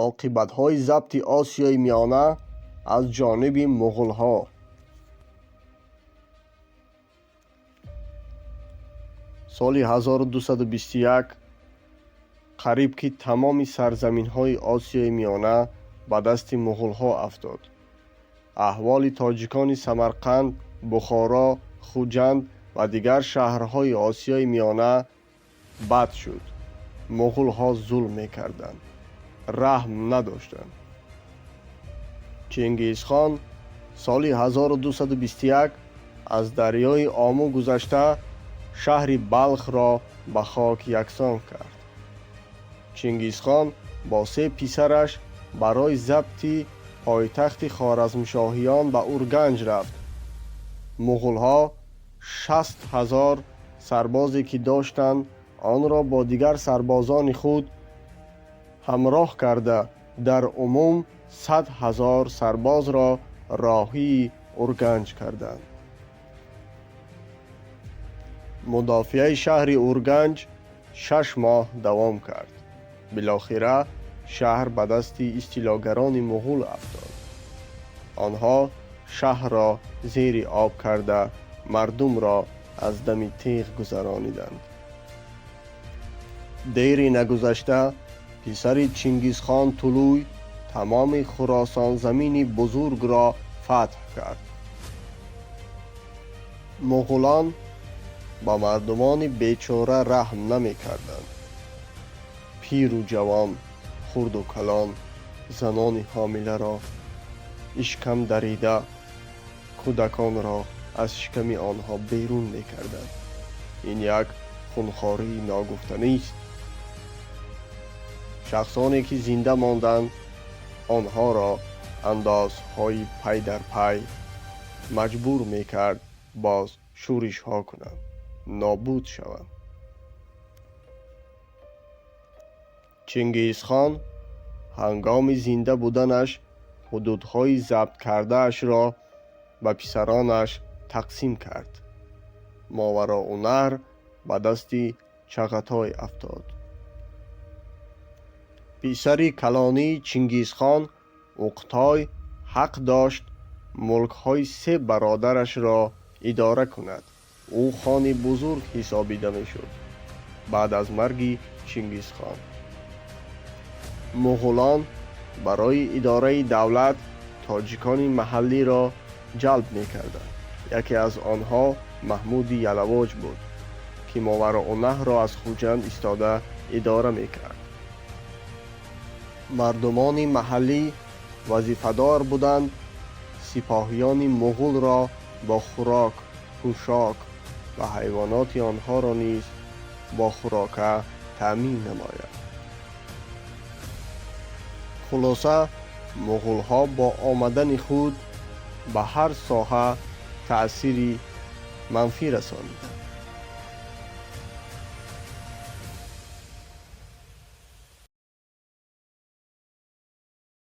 Оқибатҳои забти Осиёи Миёна аз ҷониби муғулҳо. Соли 1221 қариб ки тамоми сарзаминҳои Осиёи Миёна ба дасти муғулҳо афтод. Аҳволи тоҷикони Самарқанд, Бухоро, Хуҷанд ва дигар шаҳрҳои Осиёи Миёна бад шуд. Муғулҳо зулм мекарданд, раҳм надоштанд. Чингизхон соли 1221 аз дарёи Ому гузашта шаҳри Балхро ба хок яксон кард. Чингизхон бо се писараш барои забти пойтахти Хоразмшоҳиён ба Урганҷ рафт. Муғулҳо 60 000 сарбозе ки доштанд, онро бо дигар сарбозони худ ҳамроҳ карда, дар умум 100 000 сарбозро роҳии Урганҷ карданд. Мудофиаи шаҳри Урганҷ 6 моҳ давом кард. Билохира шаҳр ба дасти истилогарони муғул афтод. Онҳо шаҳрро зери об карда, мардумро аз дами теғ гузарониданд. Дери нагузашта писари Чингизхон Тулуй тамоми Хуросонзамини бузургро фатҳ кард. Муғулон ба мардумони бечора раҳм намекарданд. Пиру ҷавон, хурду калон, занони ҳомиларо ишкам дарида, кӯдаконро аз шиками онҳо берун мекарданд. Ин як хунхории ногуфтанист. Шахсоне ки зинда монданд, онҳоро андозҳои пай дар пай маҷбур мекард боз шӯришҳо кунанд, нобуд шаванд. Чингизхон ҳангоми зинда буданаш ҳудудҳои забт кардаашро ба писаронаш тақсим кард. Мовароуннаҳр ба дасти Чағатой афтод. Писари калонии Чингизхон Уқтой ҳақ дошт мулкҳои се бародарашро идора кунад. Ӯ хони бузург ҳисобида мешуд. Баъд аз марги Чингизхон муғулон барои идораи давлат тоҷикони маҳаллиро ҷалб мекарданд. Яке аз онҳо Маҳмуди Ялавоҷ буд, ки Мовароуннаҳрро аз Хуҷанд истода идора мекард. Мардумони маҳаллӣ вазифадор буданд сипоҳиёни муғулро бо хӯрок, пӯшок ва ҳайвоноти онҳоро низ бо хӯрока таъмин намоянд. Хулоса, муғулҳо бо омадани худ ба ҳар соҳа таъсири манфӣ расониданд.